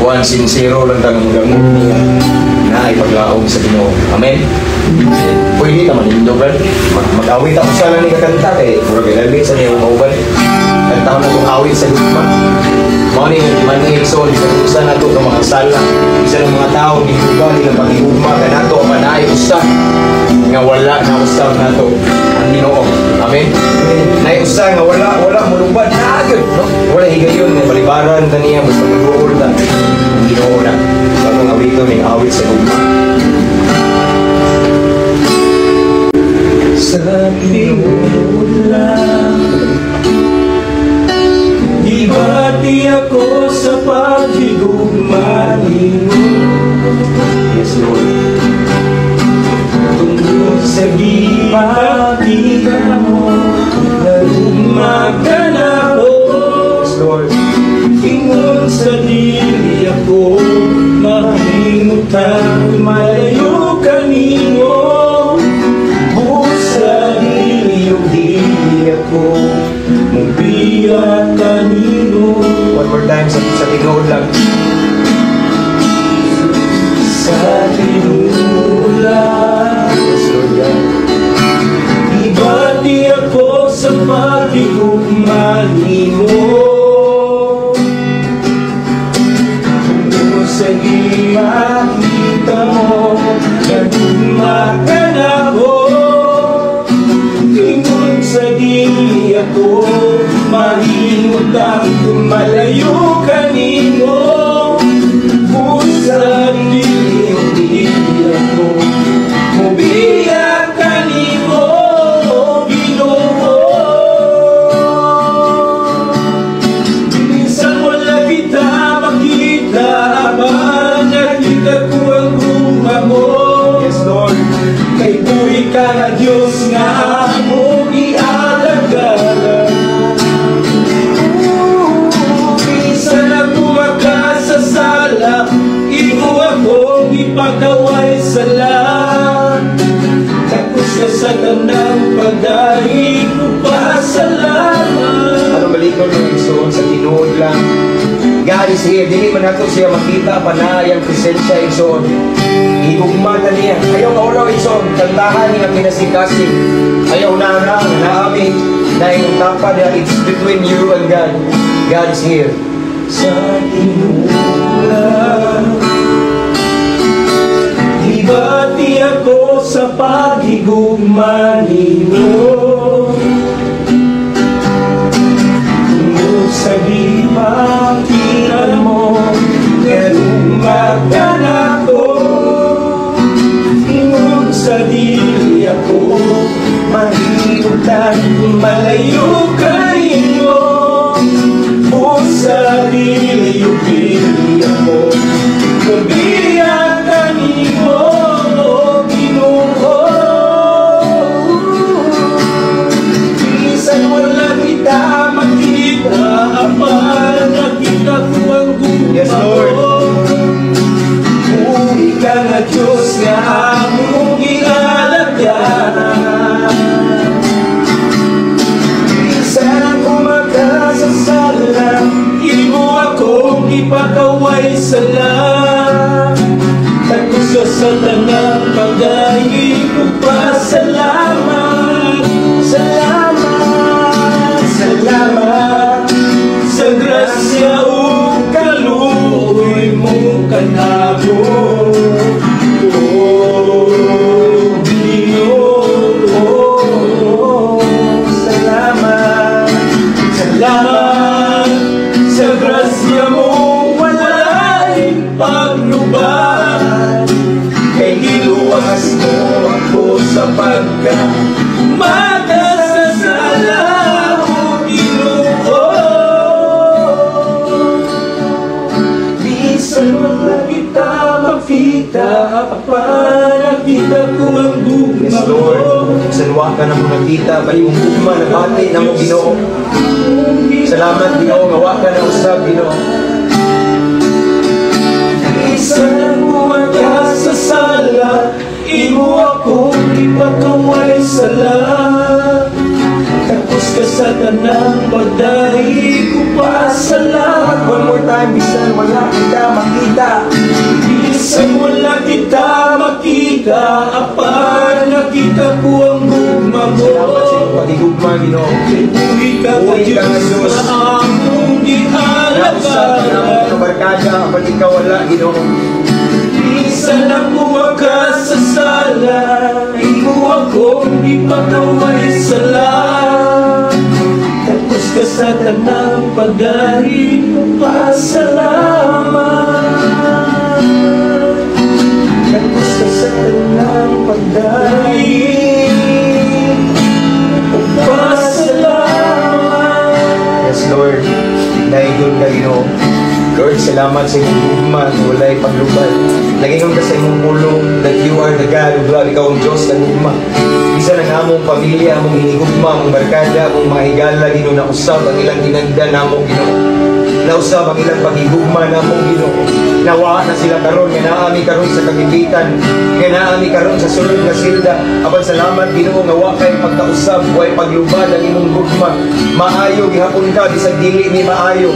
Kuan, sincero lang tang gamot niya na ipaglaom sa Ginoo. Amen. Pwede ta manindog, brad. Mag-awit ako sa lang ni kakanta kay murag lami sa niya mauban. Kanta na kong awit sa gugma. Mao ni man ni igsoon, bisan usa nato ka mga sala, bisan ang mga tao ni uban nilang pagigugma kanato, manaay usa nga wala na usab nato ang Ginoo. Amen. Naay usa nga wala mulubad na gyud, no? Wala higayon nga balibaran ta niya, basta muduol ta ang Ginoo na. So atong awiton ning awit sa gugma. Sa tinuod lang, gibati ako sa paghigugma nimo. Yes, Lord. Tungod sa gipakita mo, nagugma ka nako. Yes, Lord. Ingon sa dili ako mahimutang malayo kanimo. Busa dili ug dili ako mubiya kanimo. One more time sa tinuod lang. Sa tinuod lang, Yes, Lord God. gibati ako sa paghigugma nimo. Tungod sa gipakita mo, nagugma ka nako. Ingon sa dili ako mahimutang malayo kanimo. Busa dili ug dili ako mubiya kanimo, Ginoo. Minsan wala kita makita, apan nakita ko ang gugma mo. Yes, Lord. Kay buhi ka nga Diyos nga among ialagaran. Bisan ako makasasala, imo akong ipakaway sala. Takos ka sa tanang pagdaig ko pa, salamat. Ano balikon mga igsoon, sa tinuod lang. God is here. Dili man nato siya makita pa na iyang presensya, igsoon. Higugma ta niya. Ayaw kaulaw, igsoon. Kantahan nga kinasikasing. Ayaw na na naami na imong tapa niya. It's between you and God. God is here. Sa tinuod lang, gibati ako sa paghigugma nimo. Tungod sa gipakita mo, nagugma ka nako. Ingon sa dili ako mahimutang malayo kanimo. Busa dili ug dili ako mubiya kanimo, Ginoo. Bisan wala kita makita, apan nakita ko ang gugma Yes, Lord. mo. Buhi ka nga Diyos nga among gialagaran. Bisan ako makasasala, imo akong ipakaway sala. Takos ka sa tanang pagdaig ko pa, salamat. Salamat, salamat sa grasya ug kaluoy mo kanako. Oh, Ginoo, Salamat. Salamat sa grasya mo walay paglubad. Kay giluwas mo ako sa pagka makasasala, o Ginoo. Bisan wala kita makita, apan nakita ko ang gugma Yes, Lord. mo. Bisan wa ka na mo nakita, pa imong gugma nabati na mo, Ginoo. Salamat, Ginoo, nga wa ka na usab, Ginoo. Bisan ako makasasala, imo akong ipakaway sala. Takos ka sa tanang pagdaig ko pa, salamat. One more time, bisan wala kita makita. makita, apan nakita ko ang gugma mo. Salamat sa imong pagigugma, Ginoo. Buhi ka nga Buhi ka nga Diyos Diyos. na among Nausab ang among gialaban. mga barkada, apan ikaw wala, Ginoo. Bisan ako makasasala, imo akong ipakaway sala. Tapos ka sa tanang pagdari, pasalamat. Tapos ka sa tanang pagdari, pasalamat. Yes, Lord. Daigod ka, Ginoo. Lord, salamat sa imong gugma nga walay paglubad. Nagingon ka sa imong pulong that you are the God of love. Ikaw ang Diyos ng gugma. Bisan ang among pamilya, among hinigugma, among barkada, among mga higala, Ginoo, nausab ang ilang hinagdan namo, Ginoo. Nausab ang ilang pagigugma namo, Ginoo. Nawa na sila karon nga naa mi karon sa kagipitan, nga naa mi karon sa sulod nga silda. Apan salamat, Ginoo, nga wa kay pagkausab, way paglubad ang imong gugma. Maayo gihapon ka bisag dili mi maayo.